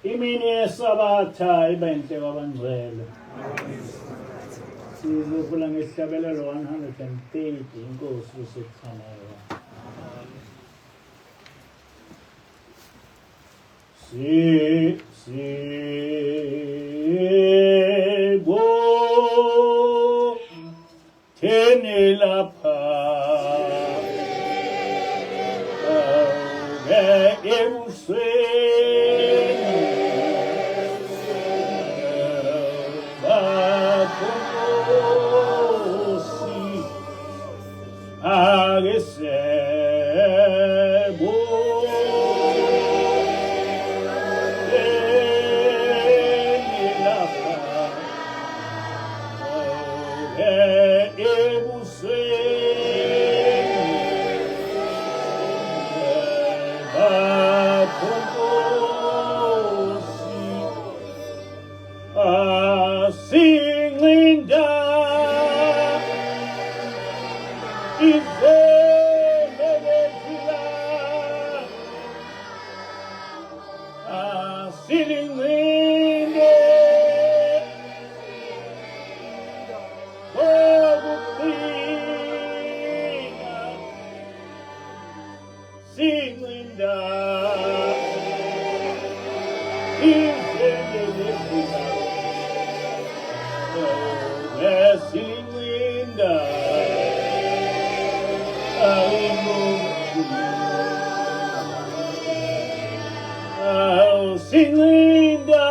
Imini yeSabatha ibe inhle kwabangcwele. Sizovula ngesihlabelelo 130 inkosi usekuthanayo. Si si bo theni lapha ebusweni bakho Nkosi ake sebo theni lapha Asincinda izembe Asilincinde Kokuqina sincinda izembe lezila Esincinda Sincinda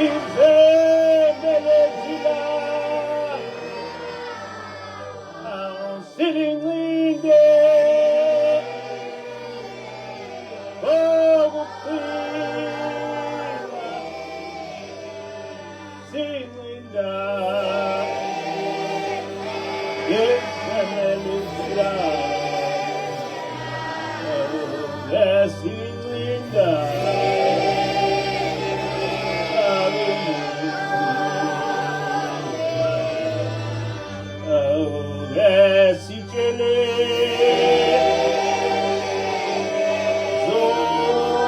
izembe lezila Sincinde kokuqina Sincinda izembe lezila Sincinda Sitshele zonke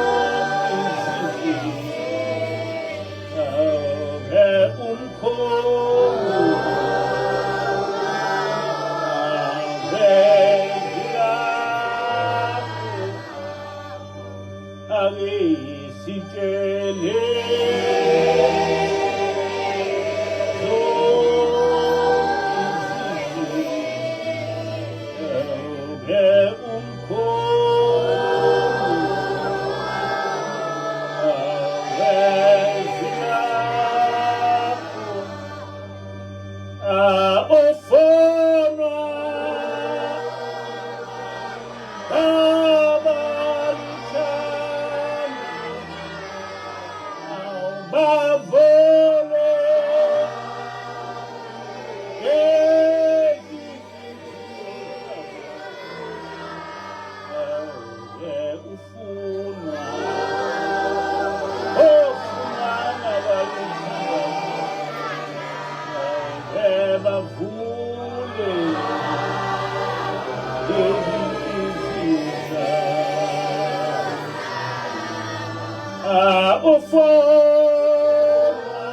Sitshele zonke umkhulu Ofonwa abalithanda bavole ufunwa ofunwa abalithanda bavule Ufonwa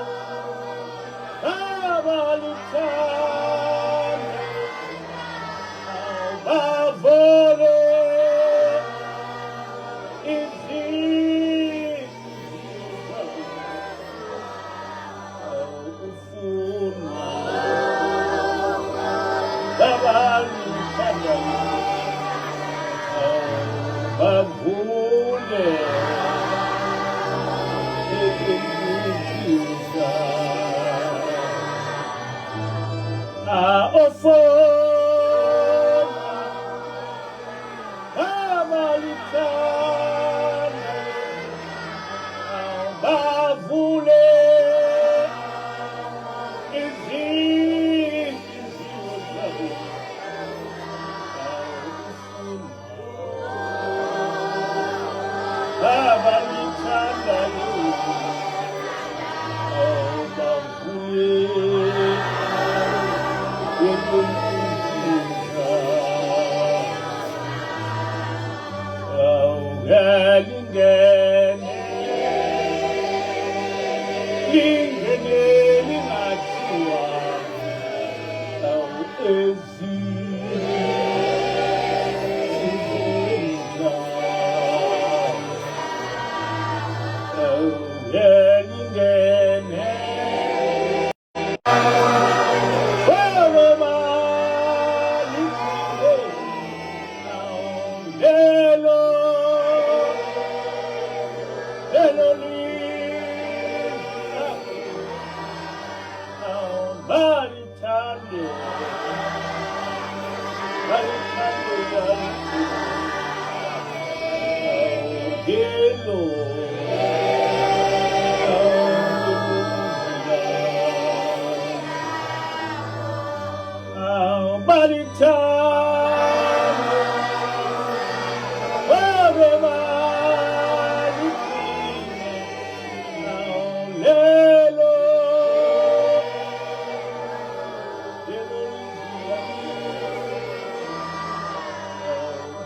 abalithanda bavule ufunwa abalithanda bavule Ofona abalithanda bavule izinhliziyo zabo abalithandayo bavule izinhliziyo zabo.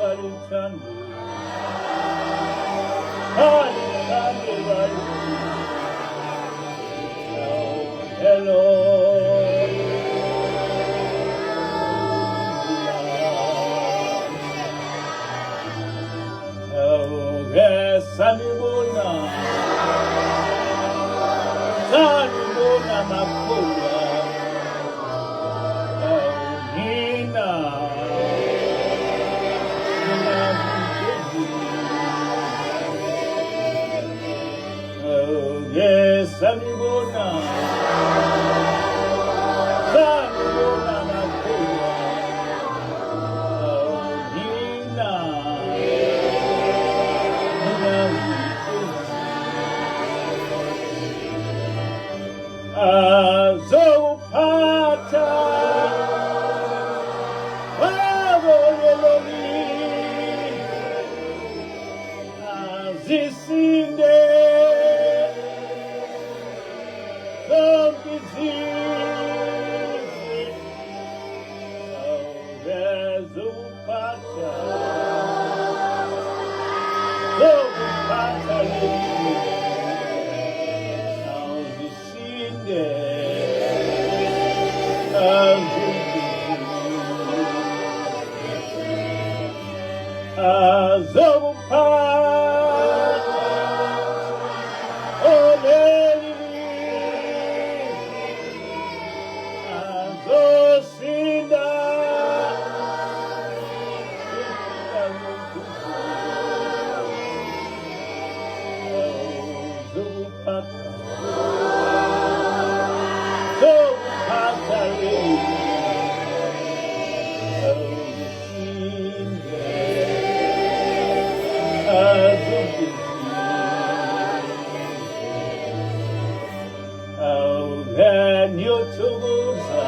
Balithande, balithande, balithande. Hello. Okay, sanibona. Sanibona makholwa. Nina. Nina Okay, sanibona. Sanibona makholwa. Nina. Nina. Azokuphatha waboleloli azisinde zonke izizwe azokuphatha zokuphatha leli awuzisinde azokuphatha oleli azosinda zokuphatha leli awuzisinde awungiyothokoza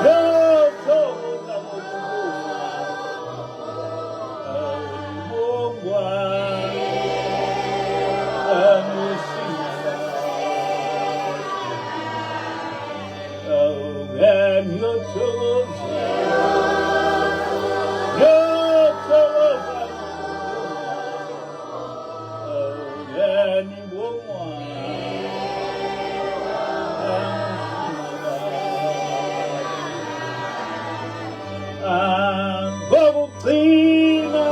yothokoza ngokubonga awubongwa amusinda awungiyothokoza yothokoza ngokubonga awunganibongwa ngokugcina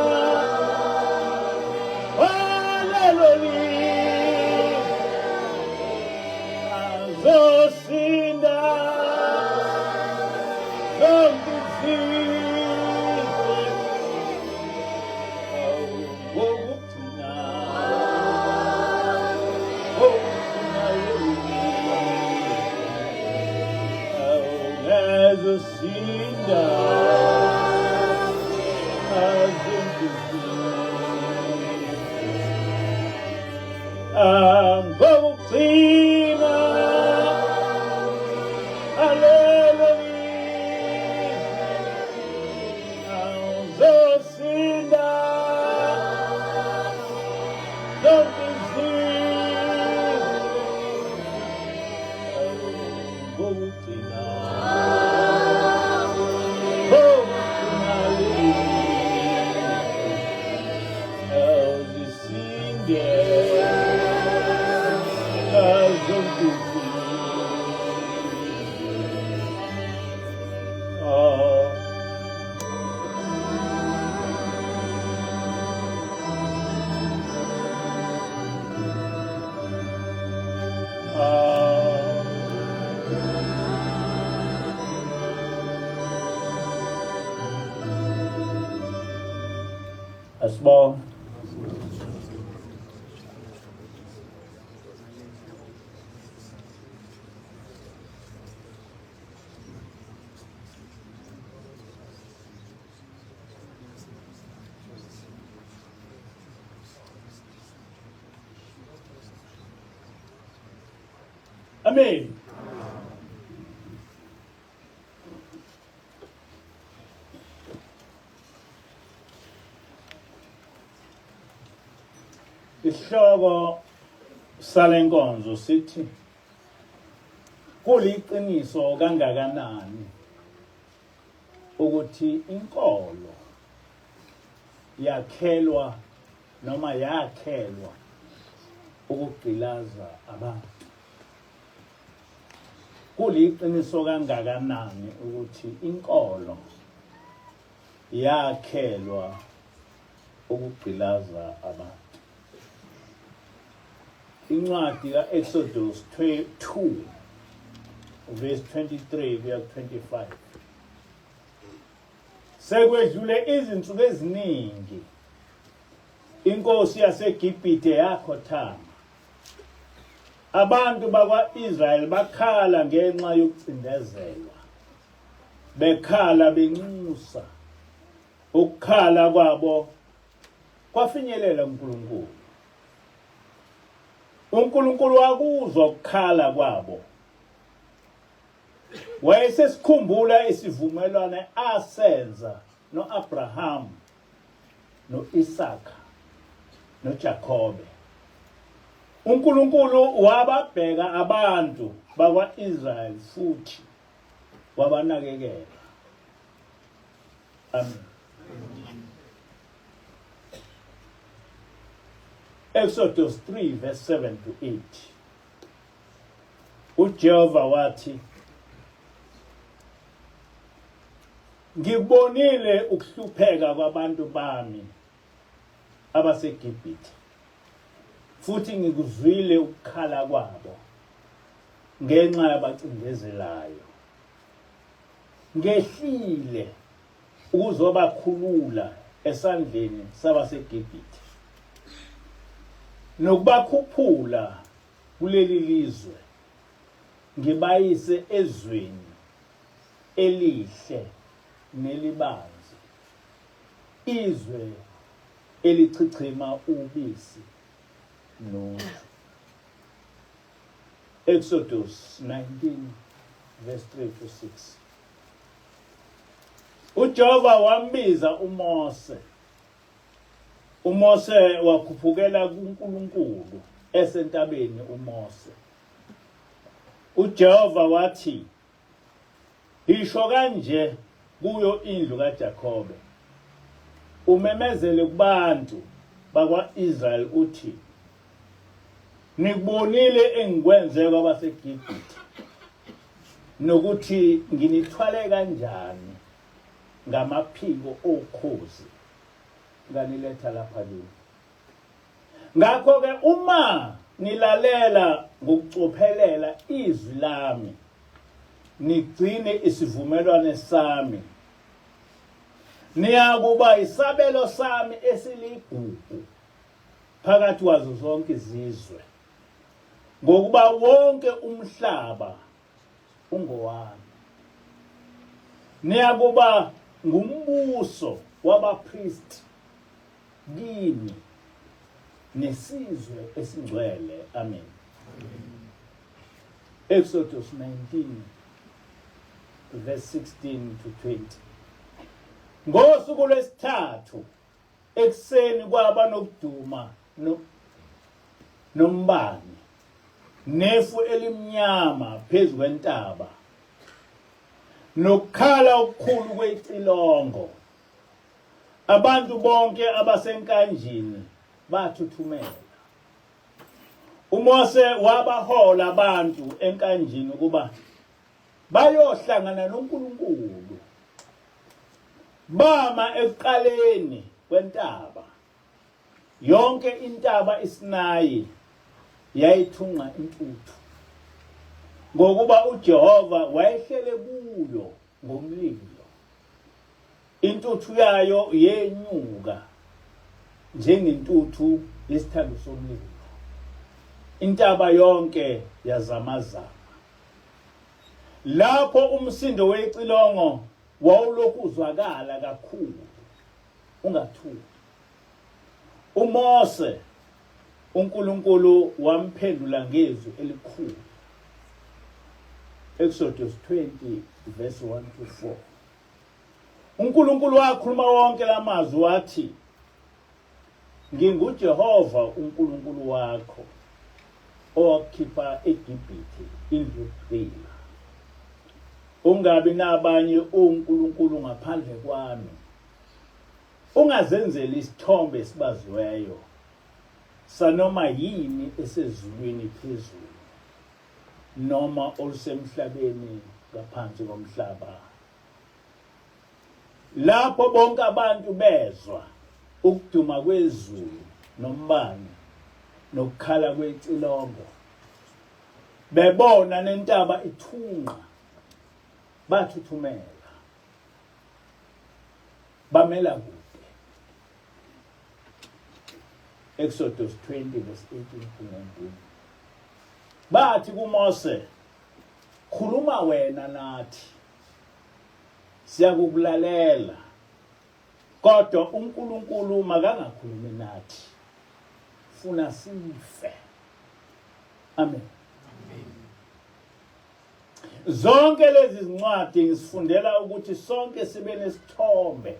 walelo lizwe azosinda zonke izizwe ngokugcina ngokugcina awungezosinda zonke izizwe ngokugcina alelo lizwe awuzosinda zonke izizwe ngokugcina ngokugcina leli awuzisinde zonke izizwe. Ah. Ah. Asibonge. Amen. Isihloko salenkonzo sithi kuliqiniso kangakanani Ukuthi inkolo yakhelwa noma yakhelwa ukugqilaza abantu. Kuliqiniso kangakanani ukuthi inkolo yakhelwa ukugqilaza abantu? Incwadi ka-Exodus 2 verse 23 kuya ku-25. Sekwedlule izinsuku eziningi inkosi yaseGibhithe yakhothama. Abantu bakwa-Israyeli bakhala ngenxa yokucindezelwa, bekhala benxusa. Ukukhala kwabo kwafinyelela uNkulunkulu. UNkulunkulu wakuzwa ukukhala kwabo, wayesesikhumbula isivumelwano asenza no-Abrahamu no-Isaka noJakobe. UNkulunkulu wababheka abantu bakwa-Israyeli futhi wabanakekela. Amen. Exodus 3 verse 7 to 8. UJehova wathi, Ngikubonile ukuhlupheka kwabantu bami abaseGibhithe, futhi ngikuzwile ukukhala kwabo ngenxa yabacindezelayo. Ngehlile ukuzobakhulula esandleni sabaseGibhithe nokubakhuphula kuleli lizwe ngibayise ezweni elihle nelibanzi, izwe elichichima ubisi noju. Exodus 19 verse 3 to 6. UJehova wambiza uMose. UMose wakhuphukela kuNkulunkulu esentabeni uMose. UJehova wathi, Yisho kanje kuyo indlu kaJakobe, umemezele kubantu bakwa-Israyeli uthi, Nikubonile engikwenze kwabaseGibhithe, nokuthi nginithwale kanjani ngamaphiko okhozi nganiletha lapha kimi. Ngakho-ke uma nilalela ngokucophelela izwi lami, nigcine isivumelwane sami, niyakuba isabelo sami esiligugu phakathi kwazo zonke izizwe, ngokuba wonke umhlaba ungowami. Niyakuba ngumbuso wabapristi kimi nesizwe esingcwele. Amen. Exodus 19 verse 16 to 20. Ngosuku lwesithathu ekuseni kwaba nokuduma no, nombani nefu elimnyama phezu kwentaba nokukhala okukhulu kwecilongo. Abantu bonke abasenkanjini bathuthumela. UMose wabahola abantu enkanjini ukuba bayohlangana noNkulunkulu. Bama ekuqaleni kwentaba. Yonke intaba iSinayi yayithunqa intuthu, ngokuba uJehova wayehlele kuyo ngomlilo. Intuthu yayo yenyuka njengentuthu yesithando somlilo. Intaba yonke yazamazama. Lapho umsindo wecilongo wawulokhu uzwakala kakhulu ungathuli. UMose uNkulunkulu wamphendula ngezwi elikhulu. Exodus 20 verse 1 to 4. UNkulunkulu wakhuluma wonke lamazwi wathi, NginguJehova uNkulunkulu wakho owakukhipha eGibhithe indlu yokugcina. Ungabi nabanye onkulunkulu ngaphandle kwami. Ungazenzeli isithombe esibaziweyo sanoma yini esezulwini phezulu noma olusemhlabeni ngaphansi komhlaba. Lapho bonke abantu bezwa ukuduma kwezulu nombani nokukhala kwecilongo, bebona nentaba ithunqa, bathuthumela, bamela kude. Exodus 20 verse 18 to 19. Bathi kuMose, khuluma wena nathi, siyakukulalela, kodwa uNkulunkulu makangakhulumi nathi, funa sife. Amen. Zonke lezi zincwadi ngisifundela ukuthi sonke sibe nesithombe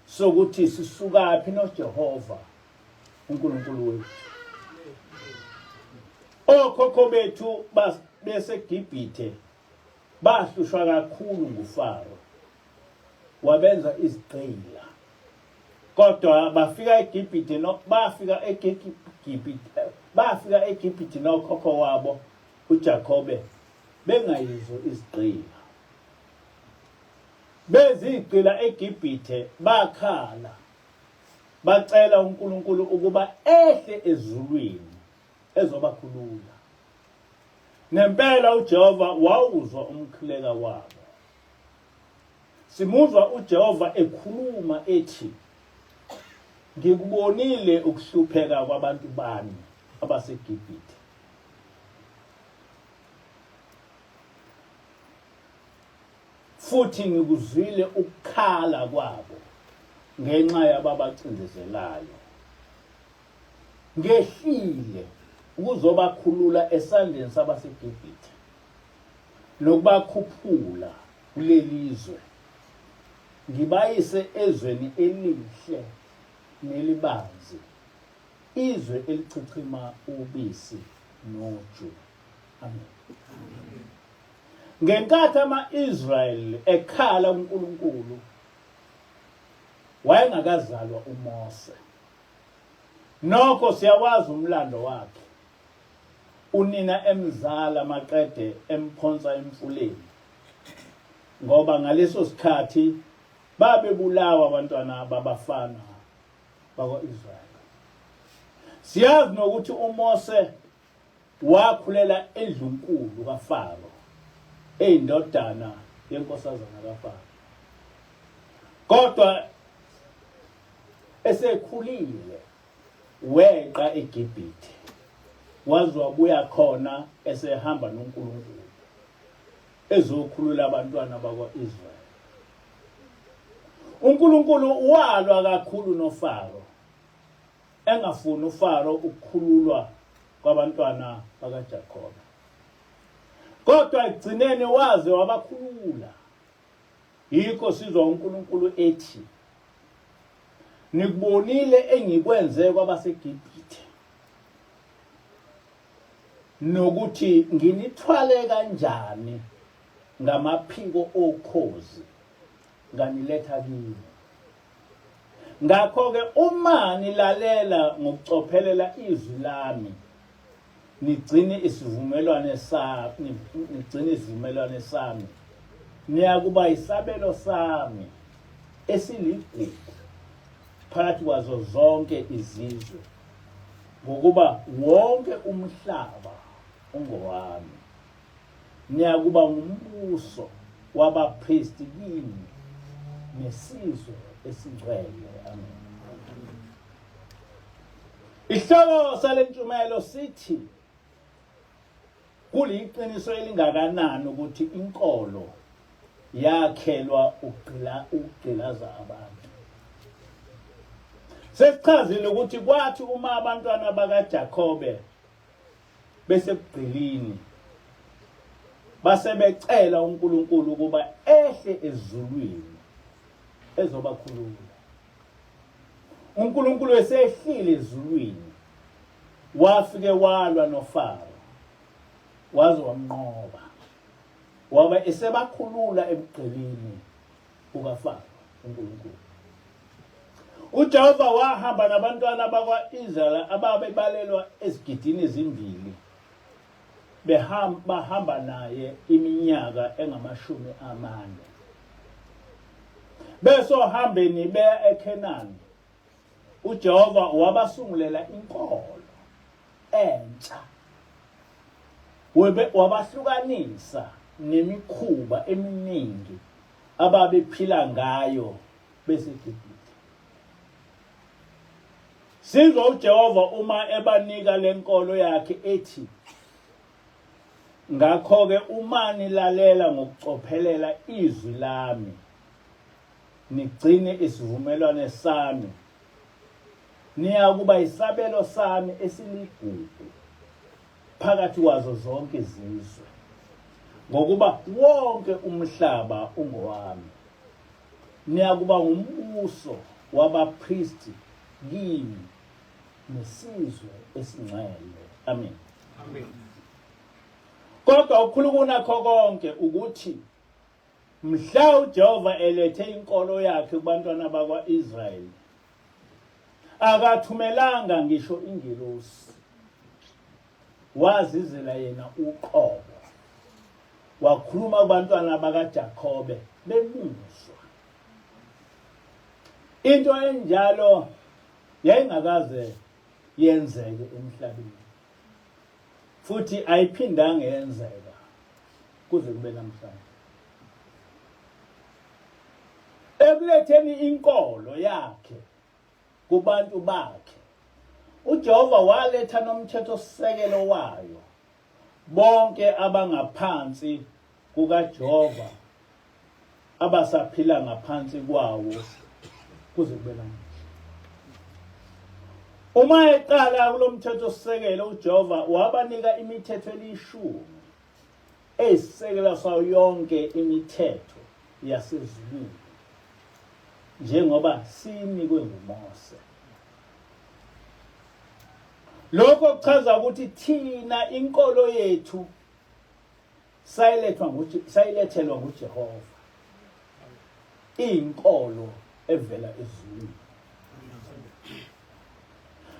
sokuthi sisukaphi noJehova uNkulunkulu wethu. Okhokho bethu beseGibhithe bahlushwa kakhulu nguFaro, wabenza izigqila. Kodwa bafika eGibhithe no bafika eGibhithe bafika eGibhithe nokhokho wabo uJakobe bengayizo izigqila. Bezigqila eGibhithe bakhala bacela uNkulunkulu ukuba ehle ezulwini ezobakhulula. Ngempela uJehova wawuzwa umkhuleka wabo. Simuzwa uJehova ekhuluma ethi, Ngikubonile ukuhlupheka kwabantu bami abaseGibhithe. Futhi ngikuzwile ukukhala kwabo ngenxa yababacindezelayo. Ngehlile ukuzobakhulula esandleni sabaseGibhithe nokubakhuphula kuleli zwe ngibayise ezweni elihle nelibanzi, izwe elichichima ubisi noju. Amen. Ngenkathi ama-Israyeli ekhala kuNkulunkulu, wayengakazalwa uMose. Nokho siyawazi umlando wakhe. Unina emzala maqede emphonsa emfuleni ngoba ngaleso sikhathi babebulawa abantwana babafana bakwa-Israyeli. Siyazi nokuthi uMose wakhulela endlunkulu kaFaro eyindodana yenkosazana kaFaro. Kodwa esekhulile weqa eGibhithe waze wabuya khona esehamba noNkulunkulu ezokhulula abantwana bakwa-Israyeli. UNkulunkulu walwa kakhulu noFaro engafuni uFaro ukukhululwa kwabantwana bakaJakobe. Kodwa ekugcineni waze wabakhulula. Yikho sizwa uNkulunkulu ethi, Nikubonile engikwenze kwabaseGibhithe nokuthi nginithwale kanjani ngamaphiko okhozi nganiletha kimi. Ngakho-ke uma nilalela ngokucophelela izwi lami nigcine isivumelwane sami nigcine isivumelwane sami niyakuba isabelo sami esiligugu phakathi kwazo zonke izizwe ngokuba wonke umhlaba ungowami niyakuba ngumbuso wabapristi kimi nesizwe esingcwele. Amen. Isihloko sale ntshumayelo sithi kuliqiniso elingakanani ukuthi inkolo yakhelwa ukugqila ukugqilaza abantu. Sesichazile ukuthi kwathi uma abantwana bakaJakobe besebugqilini base becela uNkulunkulu ukuba ehle ezulwini ezobakhulula. uNkulunkulu esehlile ezulwini wafike walwa noFaro waze wamnqoba. Wabe esebakhulula ebugqilini bukaFaro uNkulunkulu. UJehova wahamba nabantwana bakwa-Israyeli ababebalelwa ezigidini ezimbili behamba bahamba naye iminyaka engamashumi amane. Besohambeni beya eKhenani, uJehova wabasungulela inkolo entsha. Webe wabahlukanisa nemikhuba eminingi ababephila ngayo beseGibhithe. Sizwa uJehova uma ebanika lenkolo yakhe ethi Ngakho-ke uma nilalela ngokucophelela izwi lami, nigcine isivumelwane sami, niyakuba isabelo sami esiligugu phakathi kwazo zonke izizwe, ngokuba wonke umhlaba ungowami. Niyakuba ngumbuso wabapristi kimi nesizwe esingcwele. Amen. Amen. Kodwa okukhulu kunakho konke ukuthi mhla uJehova elethe inkolo yakhe kubantwana bakwa-Israyeli akathumelanga ngisho ingelosi wazizela yena uqobo wakhuluma kubantwana bakaJakobe bemuzwa into enjalo yayingakaze yenzeke emhlabeni futhi ayiphindanga yenzeka kuze kube namhlanje ekuletheni inkolo yakhe kubantu bakhe uJehova waletha nomthetho sisekelo wayo bonke abangaphansi kukaJehova abasaphila ngaphansi kwawo kuze kube namuhla. Uma eqala kulo mthetho sisekelo uJehova wabanika imithetho elishumi eyisisekelo sayo yonke imithetho yasezulwini njengoba sinikwe nguMose. Lokho kuchaza ukuthi thina inkolo yethu sayilethwa sayilethelwa nguJehova. Iyinkolo evela ezulwini.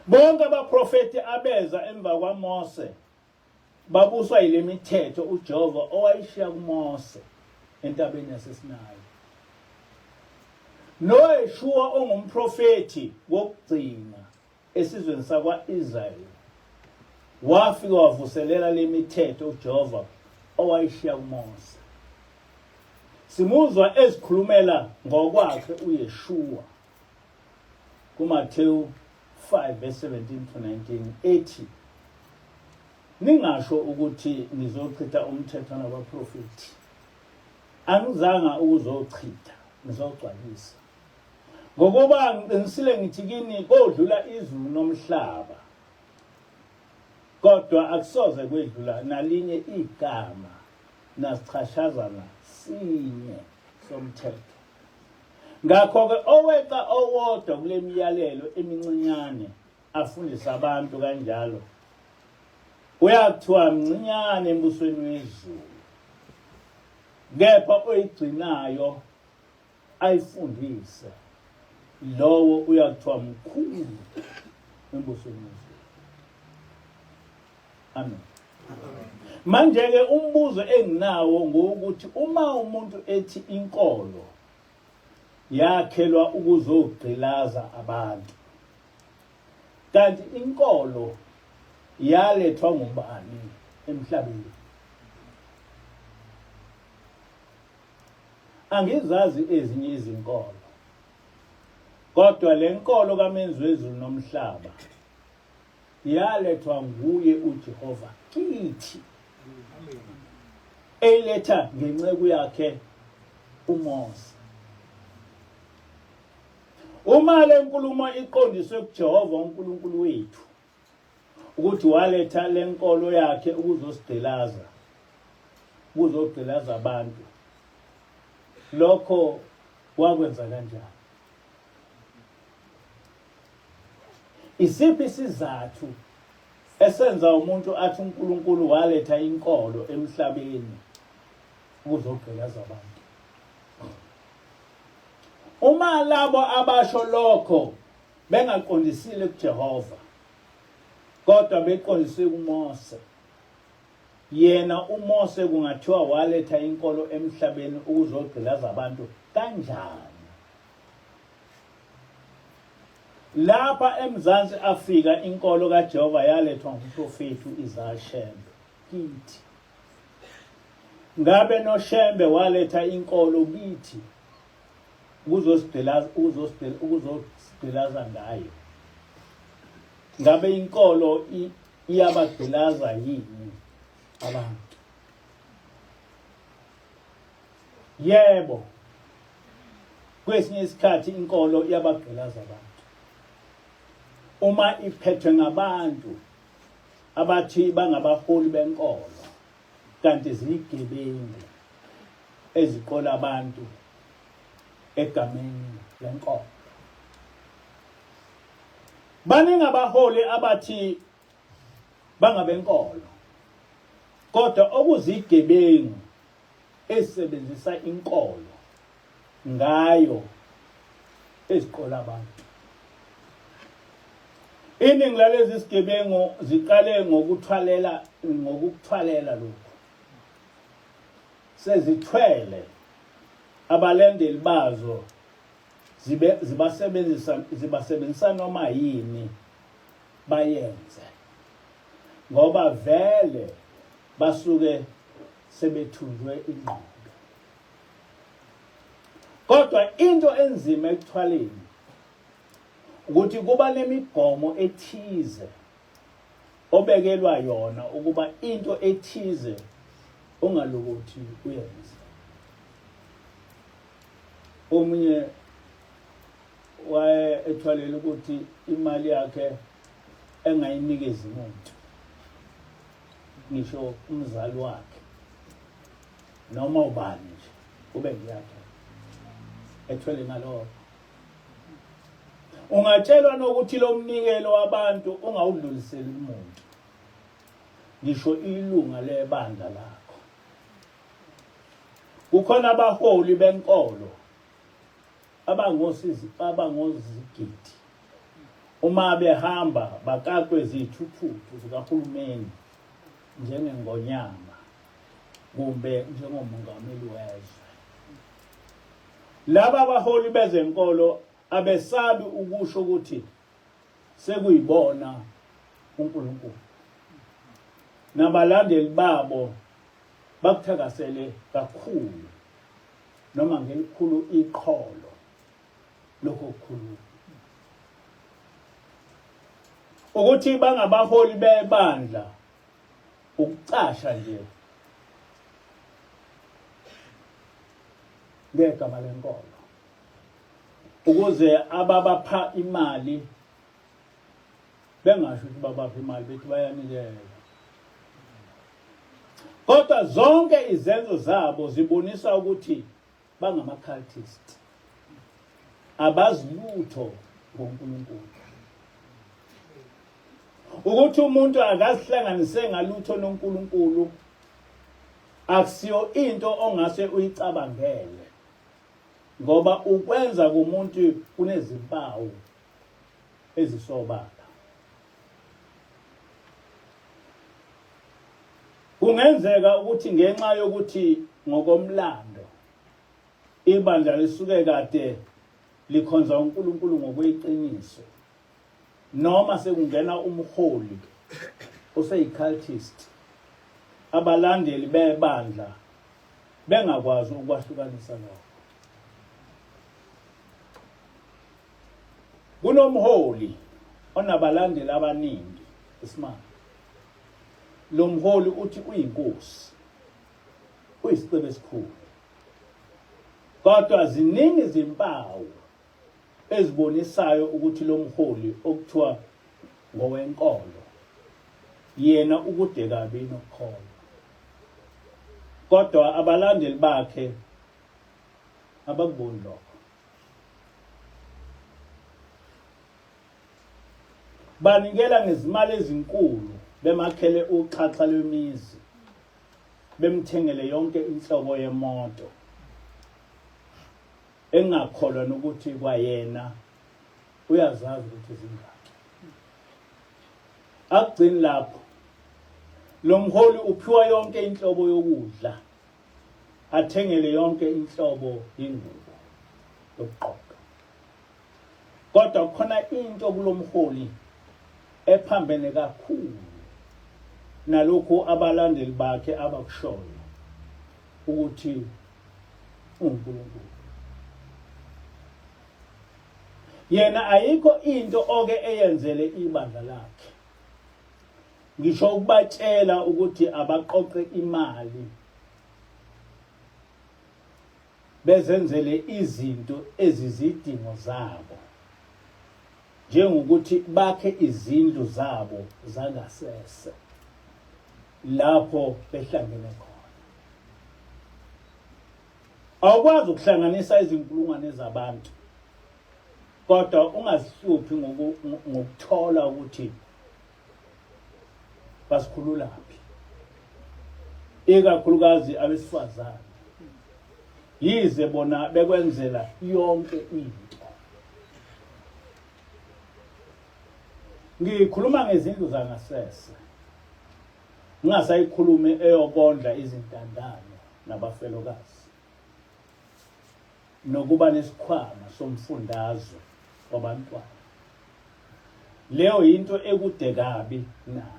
Bonke abaprofeti abeza emva kwaMose babuswa yile mithetho uJehova owayishiya kuMose entabeni yaseSinayi. NoYeshuwa ongumprofethi wokugcina esizweni sakwa-Israyeli wafika wavuselela le mithetho uJehova owayishiya kuMose. Simuzwa ezikhulumela ngokwakhe uYeshuwa kuMathewu 5 verse 17 to 19 ethi ningasho ukuthi ngizochitha umthetho nabaprofethi angizanga ukuzochitha ngizogcwalisa ngokuba ngiqinisile ngithi kini kodlula izulu nomhlaba kodwa akusoze kwedlula nalinye igama nasichashazana sinye somthetho Ngakho-ke oweqa owodwa kule miyalelo emincinyane afundise abantu kanjalo uyakuthiwa mncinyane embusweni wezulu kepha oyigcinayo ayifundise lowo uyakuthiwa mkhulu embusweni wezulu. Amen. Manje-ke umbuzo enginawo ngowokuthi uma umuntu ethi inkolo yakhelwa ukuzogqilaza abantu kanti inkolo yalethwa ngubani emhlabeni? Angizazi ezinye izinkolo kodwa le nkolo kaMenzi wezulu nomhlaba yalethwa nguye uJehova kithi eyiletha ngenceku yakhe uMose. Uma le nkulumo iqondiswe kuJehova uNkulunkulu wethu ukuthi waletha le nkolo yakhe ukuzosigqilaza ukuzogqilaza abantu lokho wakwenza kanjani? Isiphi isizathu esenza umuntu athi uNkulunkulu waletha inkolo emhlabeni Ukuzogqilaza abantu. Uma labo abasho lokho bengaqondisile kuJehova kodwa beqondise kuMose, yena uMose kungathiwa waletha inkolo emhlabeni ukuzogqilaza abantu kanjani? Lapha eMzansi Afrika inkolo kaJehova yalethwa ngumprofethi uIsaiah Shembe kithi. Ngabe noShembe waletha inkolo kithi ukuzosigqilaza ukuzosigqilaza ngayo? Ngabe inkolo iyabagqilaza yini abantu? Yebo. Kwesinye isikhathi inkolo iyabagqilaza abantu. Uma iphethwe ngabantu abathi bangabaholi benkolo kanti ziyigebengu eziqola abantu egameni lenkolo. Baningi abaholi abathi bangabenkolo kodwa okuzigebengu esebenzisa inkolo ngayo eziqola abantu. Iningi lalezi zigebengu ziqale ngokuthwalela ngokukuthwalela lokhu. Sezithwele abalandeli bazo zibe zibasebenzisa zibasebenzisa noma yini bayenze ngoba vele basuke sebethunjwe ingqondo. Kodwa into enzima ekuthwaleni ukuthi kuba nemigomo ethize obekelwa yona ukuba into ethize ungalokothi uyenze. Omunye waye ethwalela ukuthi imali yakhe engayinikezi muntu ngisho umzali wakhe noma ubani nje ube ngiyakhe ethwele ngalokho. Ungatshelwa nokuthi lo mnikelo wabantu ungawudluliseli kumuntu ngisho ilunga lebandla lakho. Kukhona abaholi benkolo abangosizi abangozigidi uma behamba bakakwe zithuthuthu zikahulumeni njengengonyama kumbe njengomongameli wezwe. Laba baholi bezenkolo abesabi ukusho ukuthi sekuyibona uNkulunkulu. Nabalandeli babo bakuthakasele kakhulu noma ngelikhulu iqholo lokho kukhuluma. Ukuthi bangabaholi bebandla ukucasha nje ngegama lenkolo ukuze ababapha imali bengasho ukuthi babapha imali bethi bayanikela kodwa zonke izenzo zabo zibonisa ukuthi bangama-cultist abazi lutho ngoNkulunkulu ukuthi umuntu akazihlanganise ngalutho noNkulunkulu akusiyo into ongase uyicabangele ngoba ukwenza komuntu kunezimpawu ezisobala. Kungenzeka ukuthi ngenxa yokuthi ngokomlando ibandla lisuke kade likhonza uNkulunkulu ngokweqiniso noma sekungena umholi oseyicultist abalandeli bebandla bengakwazi ukwahlukanisa lokho. Kunomholi onabalandeli abaningi isimanga. Lo mholi uthi uyinkosi, uyisicebe esikhulu. Kodwa ziningi izimpawu ezibonisayo ukuthi lo mholi okuthiwa ngowenkolo yena ukude kabi nokukholwa. Kodwa abalandeli bakhe abakuboni lokho. Banikela ngezimali ezinkulu bemakhele uxhaxha lwemizi. Bemthengele yonke inhlobo yemoto engakholwa nokuthi kwayena uyazazi ukuthi zingaki. Akugcini lapho, lo mholi uphiwa yonke inhlobo yokudla, athengele yonke inhlobo yengubo yokugqoka. Kodwa kukhona into kulomholi ephambene kakhulu nalokhu abalandeli bakhe abakushoyo ukuthi uNkulunkulu. Yena ayikho into oke eyenzele ibandla lakhe. Ngisho ukubatshela ukuthi abaqoqe imali bezenzele izinto ezizidingo zabo njengokuthi bakhe izindlu zabo zangasese lapho behlangene khona. Awukwazi ukuhlanganisa izinkulungwane zabantu kodwa ungazihluphi ngokuthola ukuthi basikhululaphi, ikakhulukazi abesifazane, yize bona bekwenzela yonke into. Ngikhuluma ngezindlu zangasese, ngingasayikhulumi eyokondla izintandane nabafelokazi nokuba nesikhwama somfundazwe wabantwana. Leyo yinto ekude kabi nayo.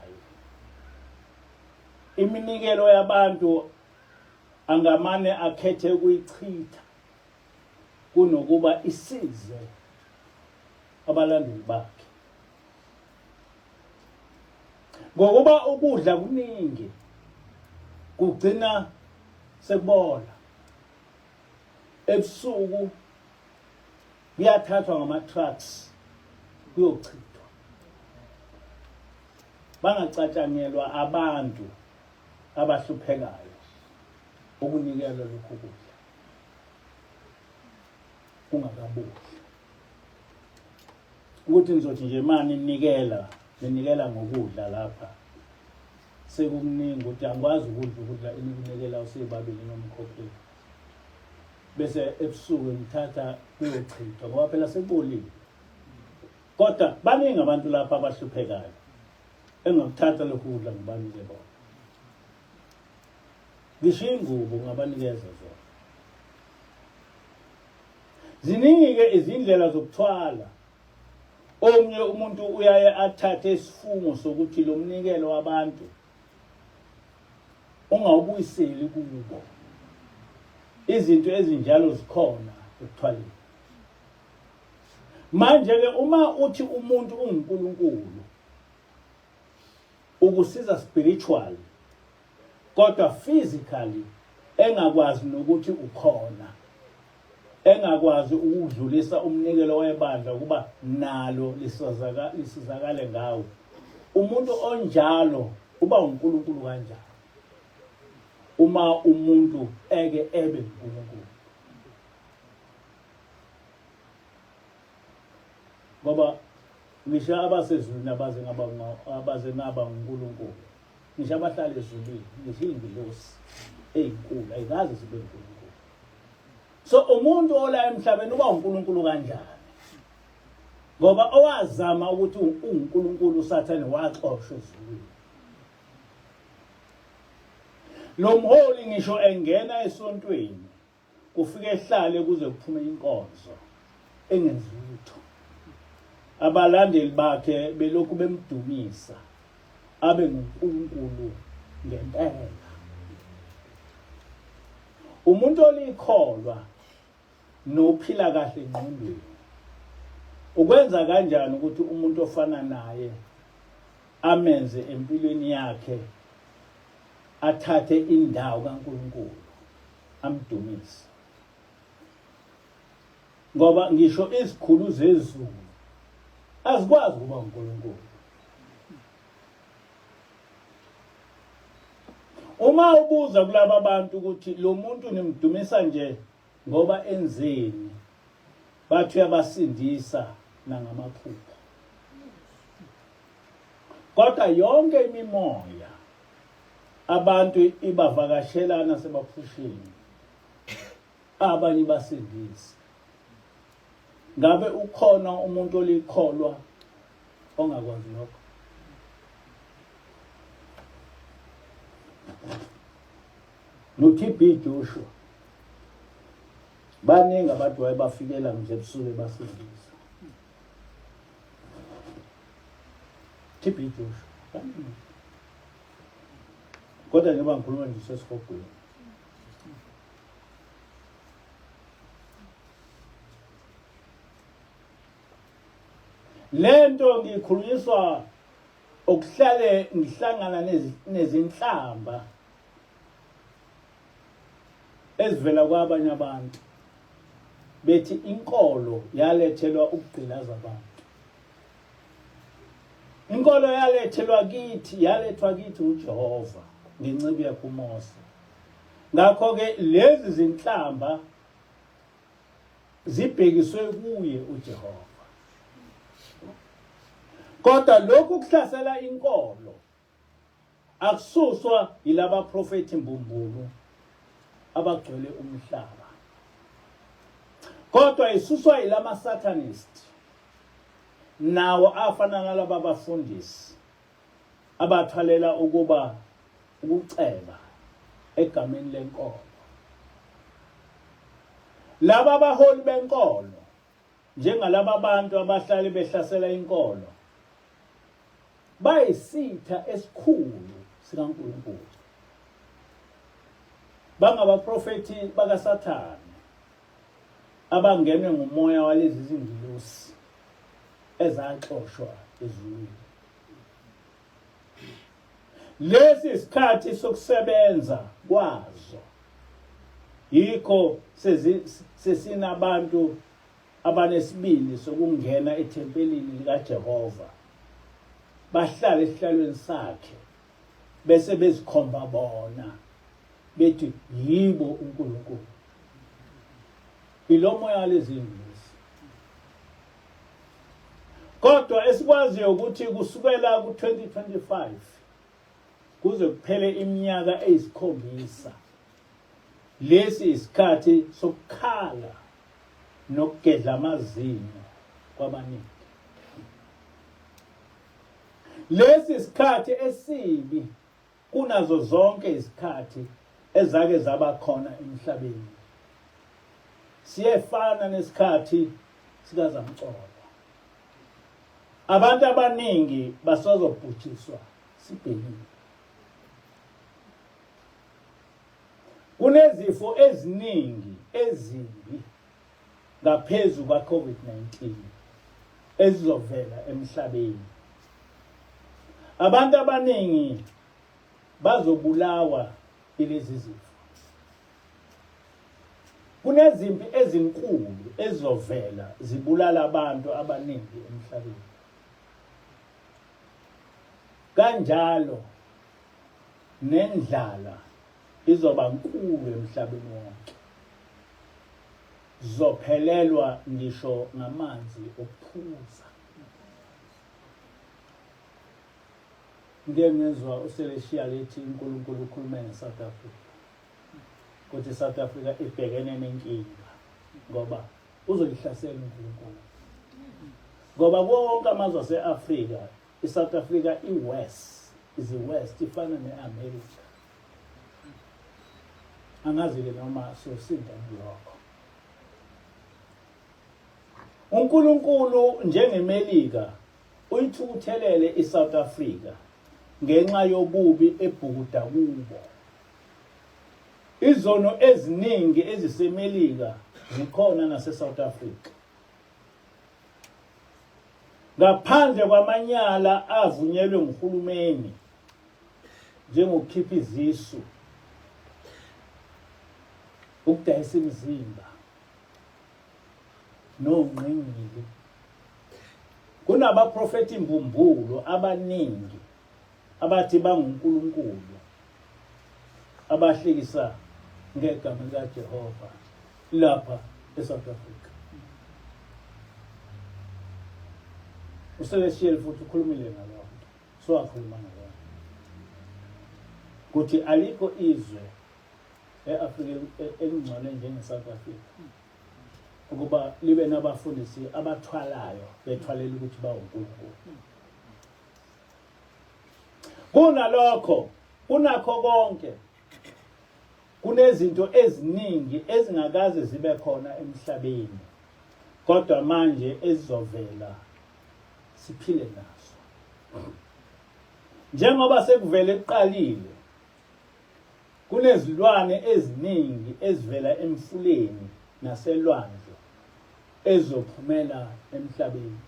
Iminikelo yabantu angamane akhethe ukuyichitha kunokuba isize abalandeli bakhe. Ngokuba ukudla kuningi kugcina sekubola. Ebusuku kuyathathwa ngama-trucks kuyochithwa, bangacatshangelwa abantu abahluphekayo ukunikelwa lokhu kudla kungakaboli. Ukuthi nizothi nje mani nikela ninikela ngokudla lapha sekukuningi ukuthi angikwazi ukudla ukudla enikunikela usebabili nomkhokheli, bese ebusuku ngithatha kuyochithwa ngoba phela sekubolile. Kodwa baningi abantu lapha abahluphekayo engakuthatha lokhu kudla ngibanike bona. Ngisho ingubo ngabanikeza zona. Ziningi-ke izindlela zokuthwala. Omunye umuntu uyaye athathe isifungo sokuthi lo mnikelo wabantu ungawubuyiseli kubo. Izinto ezinjalo zikhona ekuthwaleni. Manje-ke uma uthi umuntu unguNkulunkulu ukusiza spiritually kodwa physically engakwazi nokuthi ukhona, engakwazi ukudlulisa umnikelo webandla ukuba nalo lisizakale ngawo, umuntu onjalo uba uNkulunkulu kanjani uma umuntu eke ebe uNkulunkulu? Ngoba ngisho abasezulwini abaze ngaba abaze ngaba uNkulunkulu, ngisho abahlala ezulwini, ngisho iy'ngilosi ey'nkulu ayikaze zibe uNkulunkulu. So umuntu ola emhlabeni uba uNkulunkulu kanjani? Ngoba owazama ukuthi uNkulunkulu uSathane waxoshwa ezulwini. Lo mholi ngisho engena esontweni kufike ehlale kuze kuphume inkonzo engenzi lutho, abalandeli bakhe belokhu bemdumisa abe nguNkulunkulu ngempela. Umuntu olikholwa nophila kahle engqondweni ukwenza kanjani ukuthi umuntu ofana naye amenze empilweni yakhe athathe indawo kaNkulunkulu amdumise? Ngoba ngisho izikhulu zezulu azikwazi ukuba uNkulunkulu. Uma ubuza kulaba bantu ukuthi lo muntu nimdumisa nje ngoba enzeni, bathi uyabasindisa nangamaphupho. Kodwa yonke imimoya Abantu ibavakashelana sebaphusheni. Abanye basindise. Ngabe ukhona umuntu olikholwa ongakwazi lokho? No-TB Joshua baningi abantu wayebafikela nje ebusuku ebasindisa. TB Joshua baningi. Kodwa njengoba ngikhuluma nje sesihogweni. Lento ngikhulunyiswa ukuhlale ngihlangana nezinhlamba ezivela kwabanye abantu bethi inkolo yalethelwa ukugqilaza abantu. Inkolo yalethelwa kithi, yalethwa kithi uJehova ngenceku yakhe uMose. Ngakho-ke lezi zinhlamba zibhekiswe kuye uJehova. Kodwa lokhu kuhlasela inkolo akususwa yilaba profethi mbumbulu abagcwele umhlaba. Kodwa isuswa yilama satanist nawo afana nalaba bafundisi abathwalela ukuba ukuceba egameni lenkolo. Laba baholi benkolo njengalaba bantu abahlale behlasela inkolo bayisitha esikhulu sikaNkulunkulu. Bangabaprofethi bakaSathane abangenwe ngumoya walezi zingilosi ezaxoshwa ezulwini. Lesi isikhathi sokusebenza kwazo. Yikho sesinabantu abanesibindi sokungena ethempelini likaJehova bahlale esihlalweni sakhe bese bezikhomba bona bethi yibo uNkulunkulu. Ilomoya walezi Kodwa esikwaziyo ukuthi kusukela ku-2025 kuze kuphele iminyaka eyisikhombisa lesi isikhathi sokukhala nokugedla amazinyo kwabaningi. Lesi isikhathi esibi kunazo zonke izikhathi ezake zaba khona emhlabeni. Siyefana nesikhathi sikazamcolo. Abantu abaningi basazobhujiswa sibhekile. Kunezifo eziningi ezimbi ngaphezu kwa-COVID-19 ezizovela emhlabeni. Abantu abaningi bazobulawa ilezi zifo. Kunezimpi ezinkulu ezizovela zibulala abantu abaningi emhlabeni. Kanjalo nendlala izoba nkulu emhlabeni wonke. Zophelelwa ngisho ngamanzi okuphuza. Ngike ngezwa uSeleshiya lethi uNkulunkulu ukhulume ngeSouth Africa ukuthi iSouth Africa ibhekene nenkinga ngoba uzoyihlasela uNkulunkulu ngoba kuwo wonke amazwe ase-Afrika iSouth Africa i-west is i-west ifana ne-America. Angazi-ke noma sosinda kulokho. UNkulunkulu njengeMelika uyithukuthelele iSouth Africa ngenxa yobubi ebhukuda kubo. Izono eziningi eziseMelika zikhona naseSouth Africa. Ngaphandle kwamanyala avunyelwe nguhulumeni njengokukhipha izisu, ukudayisa imizimba nongqingili. Kunabaprofethi mbumbulu abaningi abathi banguNkulunkulu abahlekisa ngegama likaJehova lapha eSouth Africa. UCelestial futhi ukhulumile ngaloo nto, so wakhuluma ngaloo nto. Kuthi alikho izwe e-Afrika elingcole njenge-South Africa ukuba libe nabafundisi abathwalayo bethwalela ukuthi bawuNkulunkulu. Kunalokho, kunakho konke kunezinto eziningi ezingakaze zibe khona emhlabeni kodwa manje ezizovela siphile nazo. Njengoba sekuvele kuqalile Kunezilwane eziningi ezivela emfuleni naselwandle ezizophumela emhlabeni.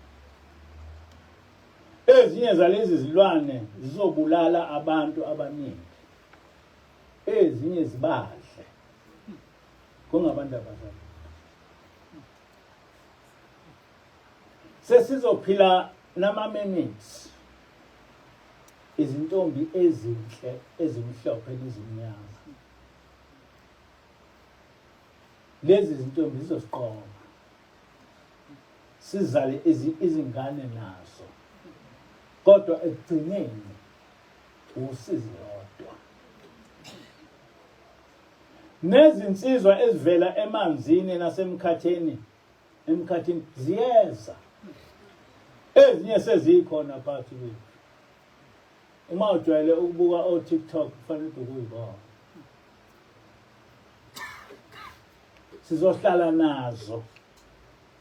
Ezinye zalezi zilwane zizobulala abantu abaningi, ezinye zibadle. Kungabantu abazali. Sesizophila nama-minutes. Izintombi ezinhle ezimhlophe nezimnyama. Lezi zintombi zizosiqoma. Sizale izingane nazo. Kodwa ekugcineni usizi lodwa. Nezinsizwa ezivela emanzini nasemkhathini emkhathini ziyeza. Ezinye sezikhona phakathi kwethu. Uma ujwayele ukubuka o-TikTok kufanele ukuthi ukuyibona. Sizohlala nazo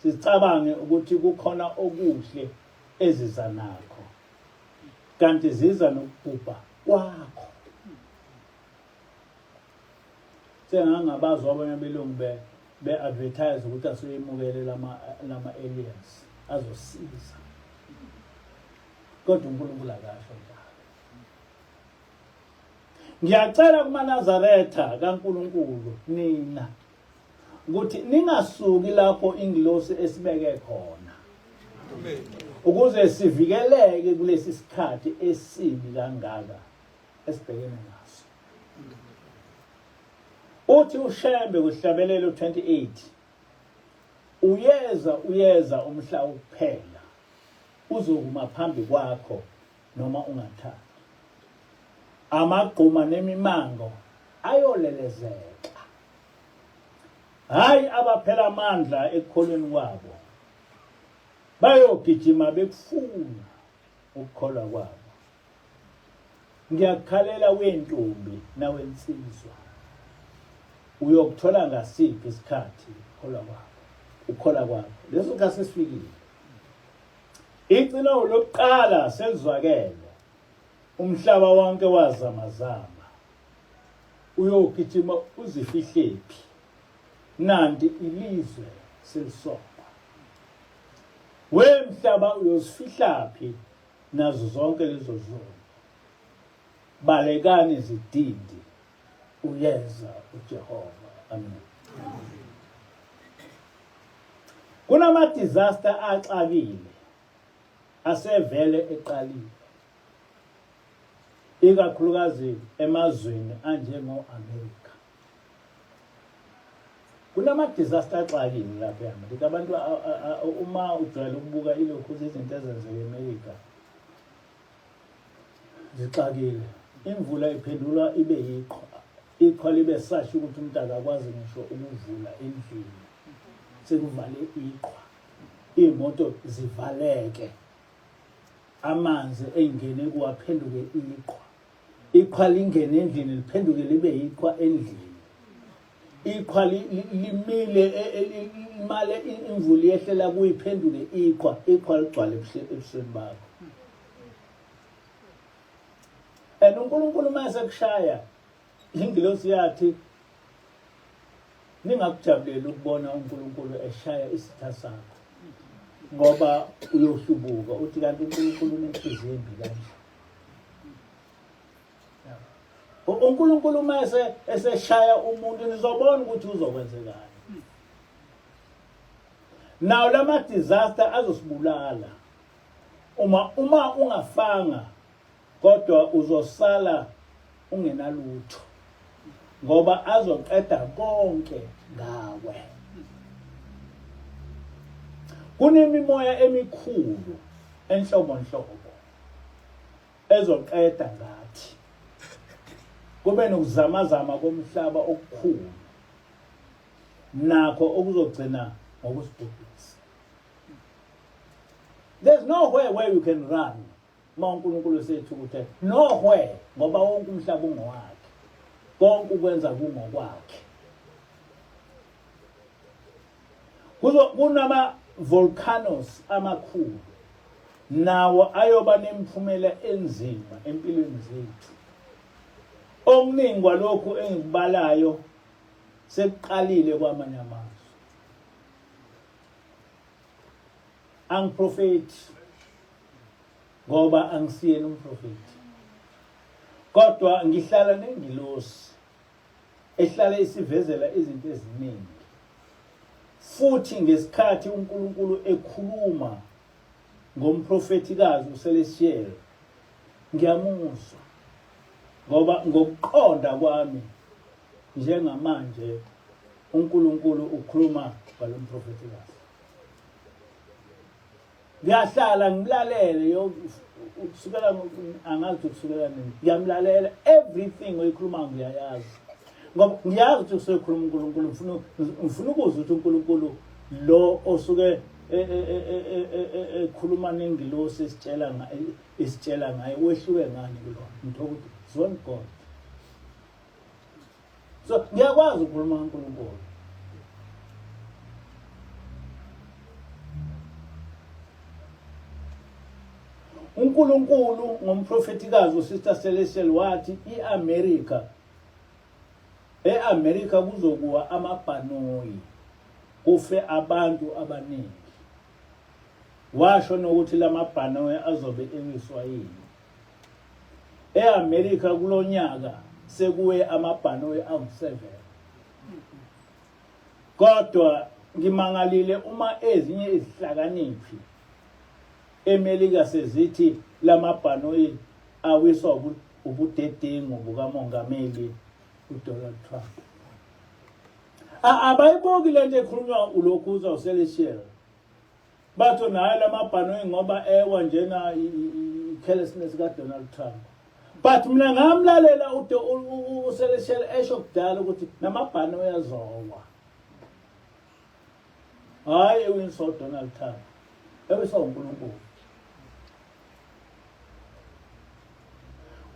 sicabange ukuthi kukhona okuhle eziza nakho kanti ziza nokubhubha kwakho. Sengangabazwa abanye abelungu be be-advertise ukuthi asuyemukele lama lama aliens azosiza. Kodwa uNkulunkulu akasho njalo. Ngiyacela kumaNazaretha kaNkulunkulu nina ukuthi ningasuki lapho ingilosi esibeke khona. Ukuze sivikeleke kulesi sikhathi esibi kangaka esibhekene naso. Uthi uShembe kuhlabelelo 28 uyeza uyeza umhla wokuphela uzokuma phambi kwakho noma ungathandi amagquma nemimango ayolelezeka hayi abaphela amandla ekukholweni kwabo bayogijima bekufuna ukukholwa kwabo Ngiyakukhalela wentombi nawensizwa. Uyokuthola ngasiphi isikhathi ukholwa kwakho? Ukholwa kwakho. Leso sikhathi sesifikile. Icilongo lokuqala selizwakele. Umhlaba wonke wazamazama. Uyogijima uzifihlephi? Nanti ilizwe selisopha. We mhlaba uyozifihlaphi nazo zonke lezo zono. Balekani zidindi, uyeza uJehova. Amen. Kunama disaster axakile asevele eqalile ikakhulukazi emazweni anjengo-Amerika. Kunama-disaster axakile lapha e-Amerika. Abantu uma ujwayele ukubuka ilokhu izinto ezenzeka e-Amerika zixakile. Imvula iphendulwa ibe yiqhwa, iqhwa libe sasho ukuthi umuntu akakwazi ngisho ukuvula endlini, sekuvale iqhwa, iy'moto zivaleke, amanzi engene kuwaphenduke iqhwa. Iqhwa lingene endlini liphenduke libe yiqhwa endlini. Iqhwa limile e, e, limale imvula yehlela kuyiphenduke iqhwa, iqhwa ligcwale ebusweni bakho. And uNkulunkulu uma esekushaya ingilosi yathi ningakujabuleli ukubona uNkulunkulu eshaya isitha sakho ngoba uyohlubuka uthi kanti uNkulunkulu unenhliziyo embi kanje. uNkulunkulu uma eseshaya umuntu nizobona ukuthi uzokwenzekani. Nawo lama disaster azosibulala. Uma uma ungafanga kodwa uzosala ungenalutho ngoba azoqeda konke ngawe. Kunemimoya emikhulu enhlobonhlobo ezoqeda ngathi. Kube nokuzamazama komhlaba okukhulu nakho okuzogcina ngokusibhubhisa. There's nowhere where you can run uma uNkulunkulu esethukuthele. Nowhere ngoba wonke umhlaba ungowakhe. Konke ukwenza kungokwakhe. Kuzo kunama volcanoes amakhulu nawo ayoba nemiphumela enzima empilweni zethu. Okuningi kwalokhu engikubalayo sekuqalile kwamanye amazwe. Angiprofethi ngoba angisiyena umprofethi. Kodwa ngihlala nengilosi ehlale isivezela izinto eziningi. Futhi ngesikhathi uNkulunkulu ekhuluma ngomprofethikazi uCelestial ngiyamuzwa ngoba ngokuqonda kwami njengamanje uNkulunkulu ukhuluma ngalomprofethikazi. Ngiyahlala ngimlalele yo kusukela angazi ukuthi kusukela nini ngiyamlalela everything oyikhuluma ngiyayazi ngoba ngiyazi ukuthi usekhuluma uNkulunkulu ngifuna ngifuna ukuzwa ukuthi uNkulunkulu lo osuke e, e, e, ekhuluma nengilosi esitshela isitshela ngaye wehluke ngani kulona ngithola ukuthi it's one God So ngiyakwazi ukukhuluma kaNkulunkulu. UNkulunkulu ngomprofethikazi uSister Celestial wathi iAmerica eAmerica kuzokuwa amabhanoyi kufe abantu abaningi. Washo nokuthi lamabhanoyi azobe ewiswa yini. E-America kulonyaka sekuwe amabhanoyi angu-7. Kodwa ngimangalile uma ezinye izihlakaniphi eMelika sezithi lamabhanoyi awiswa ubudedengu bukaMongameli uDonald Trump. Abayibuki lento ekhulunywa ulokhuza uCelestial. Batho naye lamabhanoyi ngoba ewa njena i-carelessness kaDonald Trump. But mina ngamlalela uCelestial esho kudala ukuthi namabhanoyi azowa. Hhayi ewiniswa uDonald Trump. Ewiswa uNkulunkulu.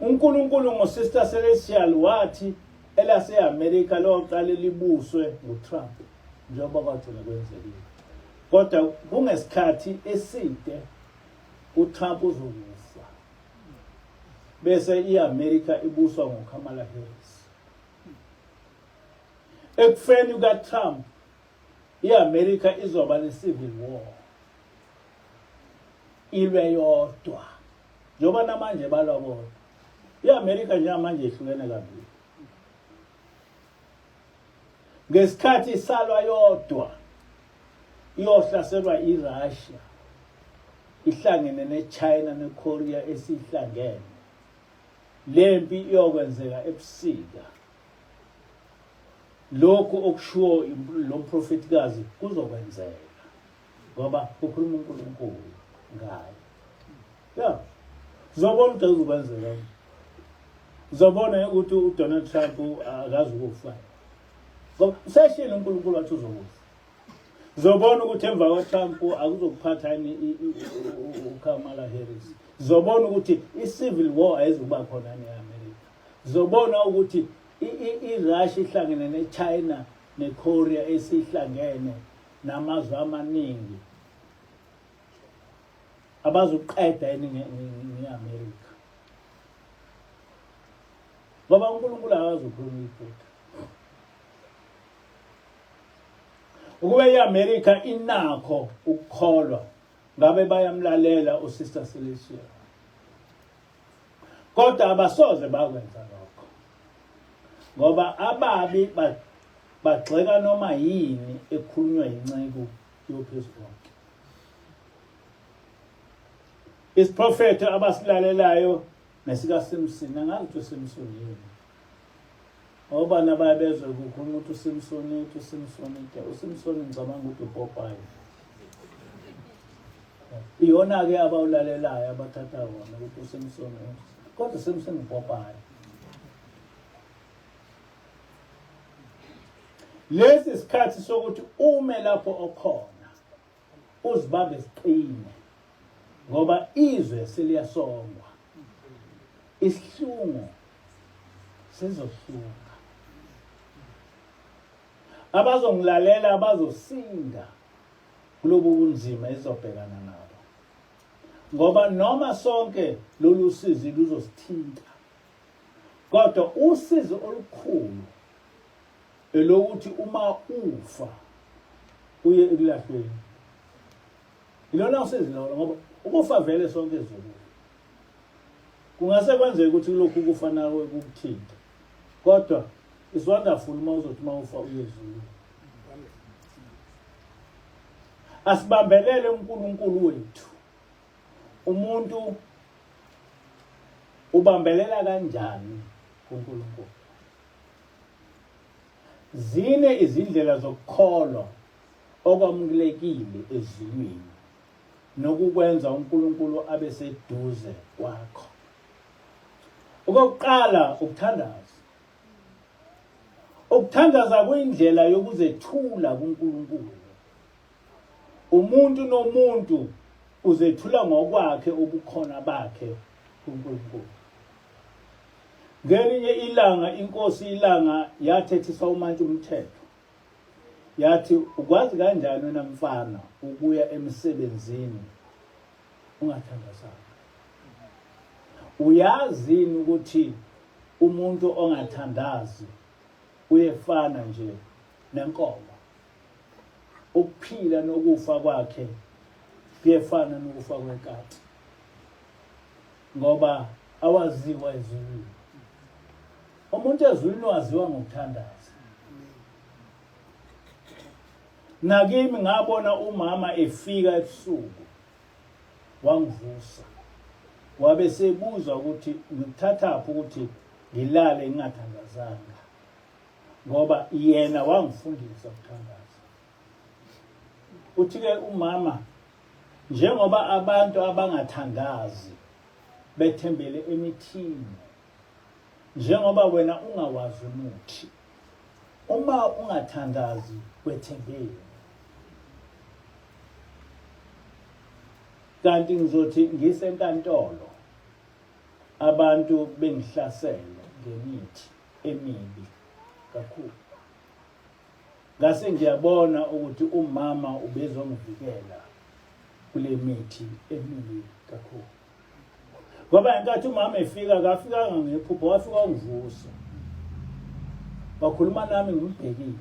uNkulunkulu ngoSister Celestial wathi elase-Amerika loqale libuswe nguTrump njengoba kwagcina kwenzekile. Kodwa kungesikhathi eside uTrump uzokufa bese i-Amerika ibuswa nguKamala Harris. Ekufeni kukaTrump i-Amerika izoba ne-civil war ilwe yodwa njengoba namanje balwa bodwa. I-Amerika njengamanje ihlukene kabili. Ngesikhathi isalwa yodwa iyohlaselwa iRussia ihlangene neChina neKorea esihlangene. Lempi iyokwenzeka ebusika. Lokhu okushiwo lo mprofethikazi kuzokwenzeka ngoba kukhuluma uNkulunkulu ngayo. Ya. Zobona ukuthi kuzokwenzeka. Uzobona ukuthi uDonald Trump akazi ukufa. Ngoba useshilo uNkulunkulu wathi uzokufa. Zobona ukuthi emva kwaTrump akuzokuphatha yini uKamala Harris. Zobona ukuthi i-civil war ayizukuba khona ne-America. Zobona ukuthi i-Russia ihlangene ne-China ne-Korea esihlangene namazwe amaningi abazuqeda yini nge-America. Ngoba uNkulunkulu akazi ukukhuluma iphutha. Ukube i-America inakho ukukholwa ngabe bayamlalela uSister Celicia. Kodwa abasoze bakwenza lokho. Ngoba ababi bagxeka noma yini ekhulunywa yinceku yoPhezukonke. Isiprofetho abasilalelayo nesikaSimson, angazi ukuthi uSimson yini. Obani abaye bezwe kukhuluma ukuthi uSimson uthi uSimson ke uSimson ngicabanga ukuthi uPopayi. Iyona-ke abawulalelayo abathatha wona ukuthi uSimson kodwa uSimson uPopayi. Lesi sikhathi sokuthi ume lapho okhona uzibambe ziqine ngoba izwe seliyasongwa. Isihlungu sizohluka. Abazongilalela bazosinda kulobu bunzima esizobhekana nabo. Ngoba noma sonke lolu sizi luzosithinta kodwa usizi olukhulu elokuthi uma ufa uye ekulahlweni. Ilona usizi lolo ngoba ukufa vele sonke ezokufa. Kungase kwenzeke ukuthi kulokhu kufa nawe kukuthinta. Kodwa it's wonderful uma uzothi uma ufa uye ezulwini. Asibambelele uNkulunkulu wethu. Umuntu ubambelela kanjani kuNkulunkulu? Zine izindlela zokukholwa okwamukelekile ezulwini nokukwenza uNkulunkulu abe seduze kwakho. Okokuqala ukuthandaza. Ukuthandaza kuyindlela yokuzethula kuNkulunkulu. Umuntu nomuntu uzethula ngokwakhe ubukhona bakhe kuNkulunkulu. Ngelinye ilanga inkosi ilanga yathethisa umantshi umthetho. Yathi ukwazi kanjani wena mfana ukuya emsebenzini ungathandazanga? Uyazini ukuthi umuntu ongathandazi uyefana nje nenkomo? Ukuphila nokufa kwakhe kuyefana nokufa kwekati ngoba awaziwa ezulwini. Umuntu ezulwini waziwa ngokuthandaza. Nakimi ngabona umama efika ebusuku wangivusa wabe sebuza ukuthi ngikuthathaphi ukuthi ngilale ngingathandazanga ngoba yena wangifundisa ukuthandaza. Uthi-ke umama njengoba abantu abangathandazi bethembele emithini njengoba wena ungawazi umuthi uma ungathandazi wethembeni kanti ngizothi ngisenkantolo abantu bengihlasele ngemithi emibi kakhulu ngase ngiyabona ukuthi umama ubezongivikela kule mithi emibi kakhulu ngoba ngenkathi umama efika akafikanga ngephupho wafika wangivusa wakhuluma nami ngimbhekile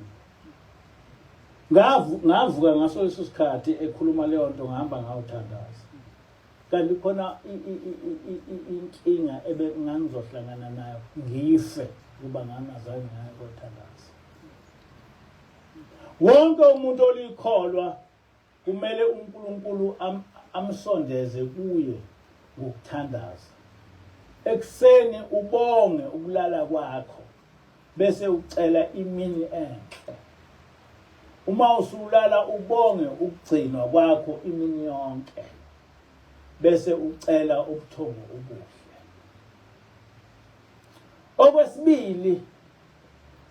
ngavuka ngaso leso sikhathi ekhuluma leyo nto ngihamba ngawuthandaza kanti khona inkinga ebengangizohlangana nayo ngife kuba ngangazange ngaye kothandaza wonke umuntu olikholwa Kumele uNkulunkulu amsondeze kuye ngokuthandaza. Ekuseni ubonge ukulala kwakho bese ucela imini enhle. Uma usulala ubonge ukugcinwa kwakho imini yonke bese ucela ubuthongo obuhle. Okwesibili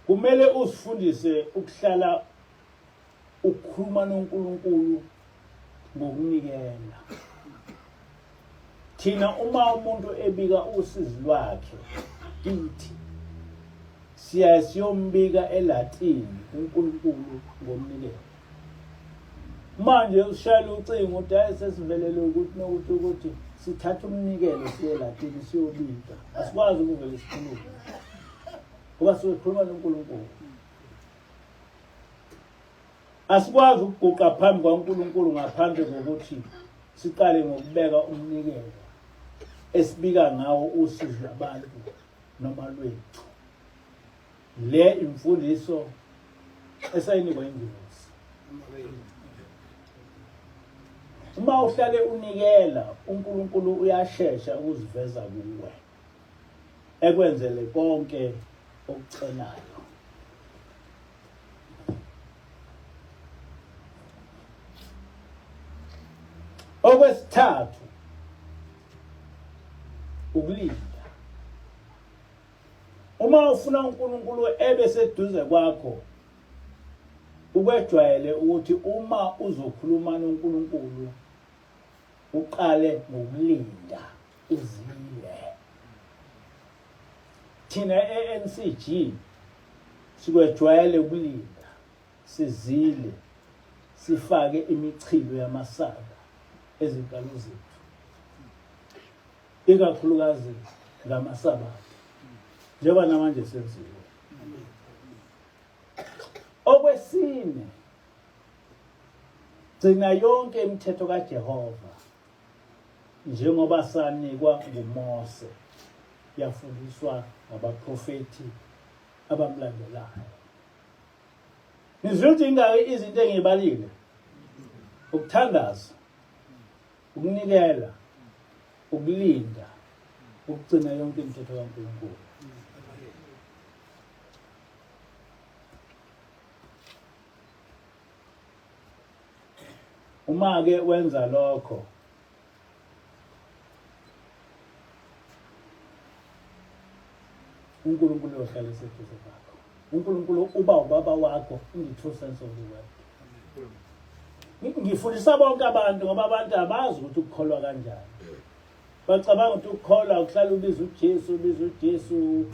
kumele uzifundise ukuhlala ukukhuluma noNkulunkulu ngokunikela. Thina uma umuntu ebika usizi lwakhe kithi siya siyombika eLatini uNkulunkulu ngomnikelo. Manje ushayela ucingo uthi hayi sesivelele ukuthi nokuthi ukuthi sithatha umnikelo siye eLatini siyobika. Asikwazi ukuvele sikhulume. Ngoba sizokhuluma noNkulunkulu. Asikwazi ukuguqa phambi kwaNkulunkulu ngaphandle kokuthi siqale ngokubeka umnikelo esibika ngawo usizi lwabantu noma lwethu. Le imfundiso esayinikwa ingelosi. Uma uhlale unikela, uNkulunkulu uyashesha ukuziveza kuwe. Ekwenzele konke okucelayo. Okwesithathu ukulinda. Uma ufuna uNkulunkulu ebe seduze kwakho Ukwejwayele ukuthi uma uzokhuluma noNkulunkulu uqale ngokulinda uzile. Thina e-NCG sikwejwayele ukulinda sizile sifake imichilo yamasaka ezinkalo zethu ikakhulukazi ngamasabatha njengoba namanje senziwe. Okwesine, gcina yonke imithetho kaJehova njengoba sanikwa nguMose yafundiswa ngabaprofethi abamlandelayo. Nizwe ukuthi ingaki izinto engiyibalile? Ukuthandaza, ukunikela, ukulinda, ukugcina yonke imithetho kaNkulunkulu. Uma ke wenza lokho uNkulunkulu uyohlala eseduze kwakho. uNkulunkulu uba ubaba wakho in the true sense of the word. Ngifundisa bonke abantu ngoba abantu abazi ukuthi ukukholwa kanjani. Bacabanga ukuthi ukukholwa ukuhlala ubiza uJesu, ubiza uJesu,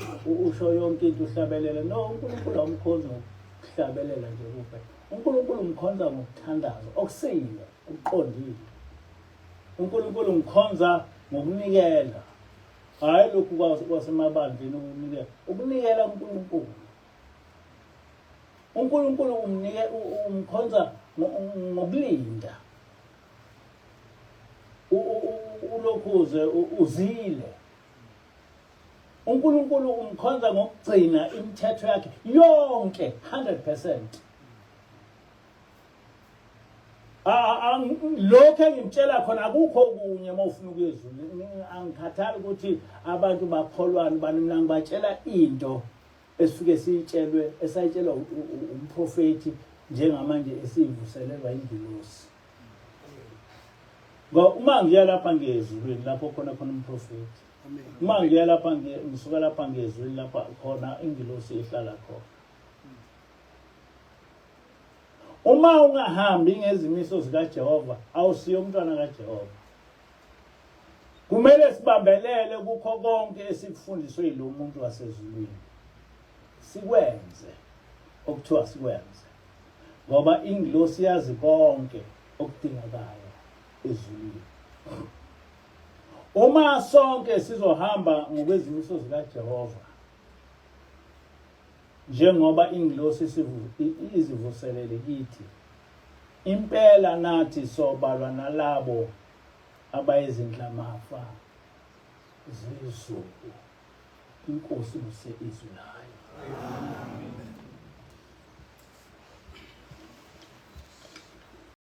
usho yonke into uhlabelela. No, uNkulunkulu awumkhonzi ngokuhlabelela nje kuphela. uNkulunkulu umkhonza ngokuthandaza okusile, okuqondile. uNkulunkulu ngikhonza ngokunikela. Hhayi lokhu kwasemabandleni ukunikela. Ukunikela uNkulunkulu. uNkulunkulu umnike umkhonza ngokulinda. Ulokhuze uzile. uNkulunkulu umkhonza ngokugcina imithetho yakhe yonke 100%. Lokho engimtshela khona akukho okunye uma ufuna ukuya ezulwini. Angikhathali ukuthi abantu bakholwani bani, mina ngibatshela into esifike siyitshelwe esayitshelwa umprofethi njengamanje esiyivuselelwa ingilosi. Ngoba uma ngiya lapha ngiya ezulwini lapho khona khona umprofethi. Uma ngiya lapha ngisuka lapha ngiya ezulwini lapha khona ingilosi ihlala khona. Uma ungahambi ngezimiso zikaJehova awusiyo umntwana kaJehova. Kumele sibambelele kukho konke esikufundiswe yilo muntu wasezulwini. Sikwenze okuthiwa sikwenze. Ngoba ingilosi yazi konke okudingekayo ezulwini. Uma sonke sizohamba ngokwezimiso zikaJehova njengoba ingilosi izivuselele kithi, impela nathi sobalwa nalabo abayizindlamafa zezulu. INkosi ibuse izwi layo.